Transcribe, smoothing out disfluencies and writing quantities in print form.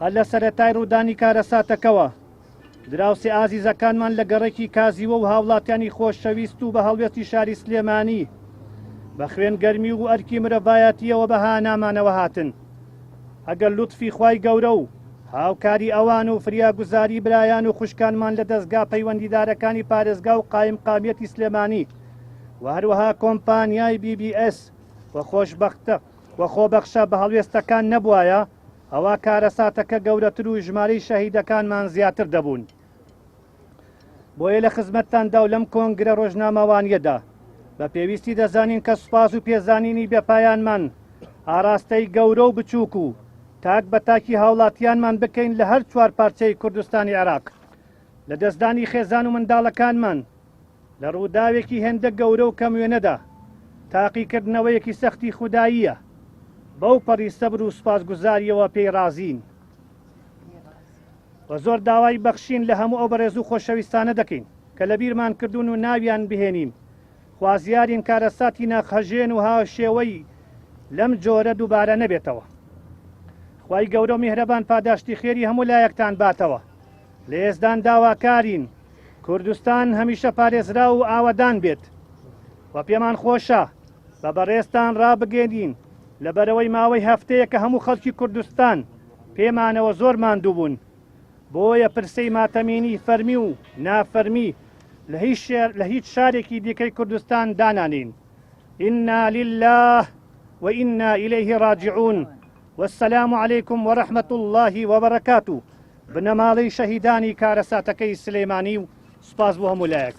هەر لە سەرەتای ڕوودانی کارەساتەکەوە دراوسێ ئازیزەکانمان لە گەڕەکی کازیوە و هاوڵاتیانی خۆشەویست و بە هەڵوێستی شاری سلێمانی بە خوێن گەرمی و ئەرکی مرۆڤایەتیەوە بە هانامانەوە هاتن. ئەگەر لوتفی خوای گەورە و هاوکاری ئەوان و فریاگوزاری برایان و خوشکانمان لە دەزگا پەیوەندیدارەکانی پارێزگا و قایمقامیەتی سلێمانی و هەروەها کۆمپانیای بی بی ئێس و خۆشبەختە و خۆبەخشە بە هەڵوێستەکان نەبوایە ئەوا کارەساتەکە گەورەتر و ژمارەی شەهیدەکانمان زیاتر دەبوون. بۆیە لە خزمەتتاندا و لەم کۆنگرە ڕۆژنامەوانیەدا بە پێویستی دەزانین کە سوپاس و پێزانینی بێپایانمان ئاراستەی گەورە و بچووک و تاک بە تاکی هاوڵاتیانمان بکەین لە هەر چوار پارچەی کوردستانی عێراق لە دەستدانی خێزان و منداڵەکانمان لە ڕووداوێکی هێندە گەورە و کەم وێنەدا تاقیکردنەوەیەکی سەختی خوداییە بەو پەڕی سەبر و سوپاسگوزاریەوە پێی ڕازین. وە زۆر داوای بەخشین لە هەموو ئەو بەڕێزو خۆشەویستانە دەکەین کە لەبیرمان کردوون و ناویان بهێنین، خوازیارین کارەساتی ناخهەژێن و هاوشێوەی لەم جۆرە دووبارە نەبێتەوە. خوای گەورەو میهرەبان پاداشتی خێری هەموو لایەکتان باتەوە. لە یەزدان داواکارین کوردستان هەمیشە پارێزراو و ئاوەدان بێت. وە پێمان خۆشە بە بەڕێزتان ڕابگەینین لەبەرئەوەی ماوەی هەفتەیەکە هەموو خەڵکی کوردستان پێمانەوە زۆر ماندوو بوون، بۆیە پرسەی ماتەمینی فەرمی و نافەرمی لە هیچ شارێکی دیکەی کوردستان دانانێین. انا للە و انا الیه راجعون والسلام علیکم ورحمە اللە وبرکاته بنەماڵەی شەهیدانی کارەساتەکەی سلێمانی و سوپاس بۆ هەموو لایەک.